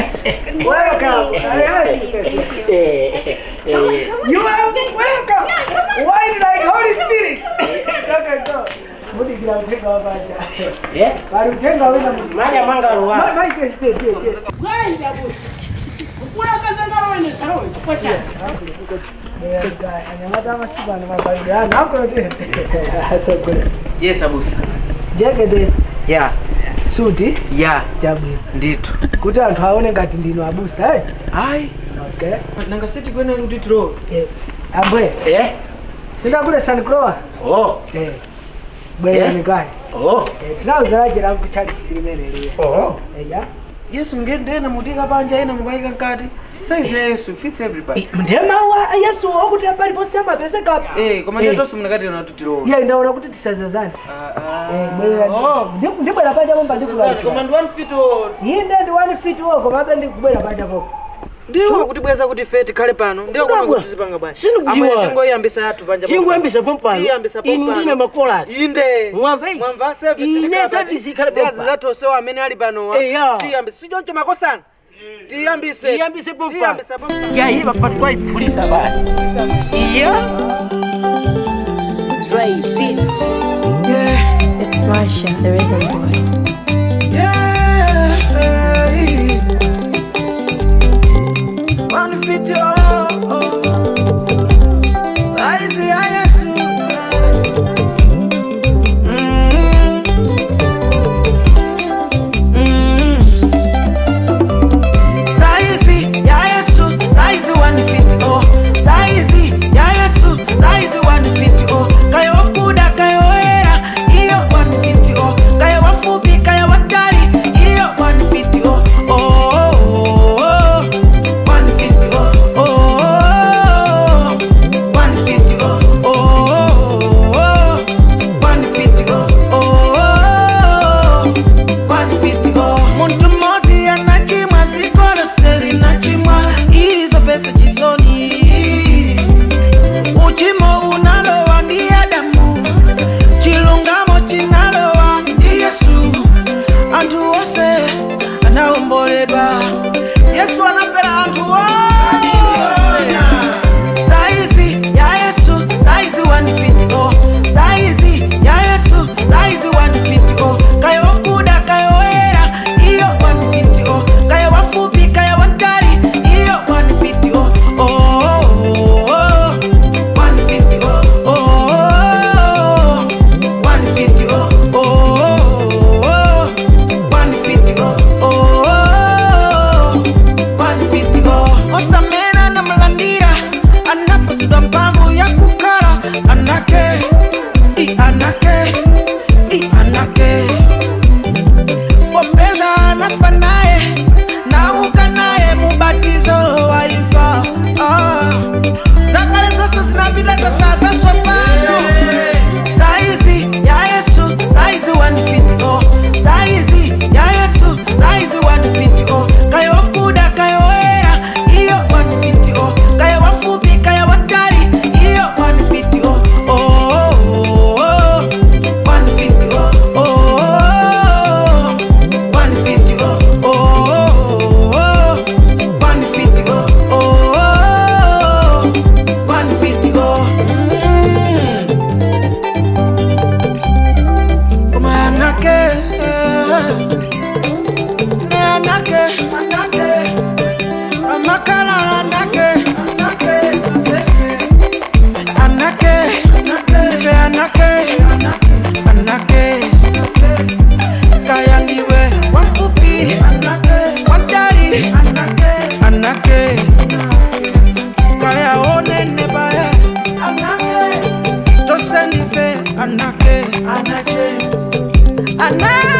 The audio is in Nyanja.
Welcome. You are welcome. Wine like Holy Spirit. Okay, go. Mudigira uthenga wabanja. Eh? Bari uthenga wina. Maja mwanga ruwa. Ma ma te te te. Bwanja busi. Kukula kazanga wene sawe kupacha. Anyamata masiku ano mabalidwe ano akolo. So good. Yes, abusa. Jacket. Yeah. Suti. Yeah. Chabwino. Ndithu. Kuti anthu aone ngati ndinu abusa eh? Ayi. Okay. Nanga siti kwene kuti tro. Eh. Ambuye. Eh? Sindakule Croix. Oh. Eh. Bwerani kale. Oh. Eh, trouser aje langu chali silimene liye. Oh. Eh, ya. Yesu ngendena mudika panja ena mukaika mkati. Size ya Yesu fits everybody. Ndiye mawu a Yesu okuti paliponse amapezeka. Eh, koma Eh. tonse munakati na tutiro. Iye ndaona kuti tisazazane. Ah Eh, bwerani. Oh. Ndibwera panja pomba Koma ndikula. ndi one fit all. Inde ndi one fit all koma abe ndikubwera panja popo. Ndiwo kuti bweza kuti fe tikhale pano. Ndiwo koma kuti tizipanga bwanji. Sindikudziwa. Amene tingoyambisa yathu panja. Tingoyambisa pompano. Tiyambisa Inu pompano. ndine makolasi. Inde. Mwamva ichi? Mwamva service. Ine ikhala service ikhale Ndiyazi pompano. zathu onsewo amene ali panowa. Eya. Tiyambise. Sichoncho makosana. Tiyambise. Tiyambise pompano. Tiyambise pompano. Ya iba patwa iphulisa basi. Iya. Dre Beats. Yeah, It's Marsha, the rhythm boy. yeah. Wanna fit you all. Size ya Yesu. Size ya Yesu, size 150 oh. Size ya Yesu, size 150 oh. Kaya wakuda kaya wera, iyo 150 oh. Kaya wafupi kaya watali, iyo 150 oh. Oh, oh, oh. 150 oh. Oh, oh, oh. 150 oh. Oh, oh, oh. 150 oh. Oh, oh, oh. 150 oh. Muntu mmozi anachimwa sikoloseri nachimwa izo pesa chisoni uchimo unalowa ndi Adamu chilungamo chinalowa ndi Yesu anthu onse anawomboledwa Yesu anafera anthu onse saizi ya Yesu saizi 150 oh. Saizi ya Yesu saizi 150 oh. Kaya wakuda kaya woyera iyo 150 oh. Kaya wafupi kaya watali iyo 150 oh. Oh, oh, oh. 150 oh. Oh, oh, oh. 150 oh. Oh, oh, oh. 150 oh. Oh, oh, oh. 150 oh. Osamena namlandira anaposidwa mphamvu ya kukhala anake i anake i anake popeza anafa naye nauka naye mubatizo waifa ah. Zakale zonse zinapita sasa zasopano saizi ya Yesu saizi 150 oh. Saizi ya Yesu saizi 150 oh. Kaya wakuda kaya woyera iyo 150 oh. Kaya wafupi kaya watali iyo 150 oh. Oh, oh, oh. 150 oh. Oh, oh, oh. 150 oh. Oh, oh, oh. 150 oh. Oh, oh, oh. 150 oh. Koma anake, ne anake, anake, amakala anake, anake, anake, anake, anake, anake, kaya ndiwe wafupi, anake, watali, anake, anake, kaya onene bae, anake, tosenife, anake, anake. Anake.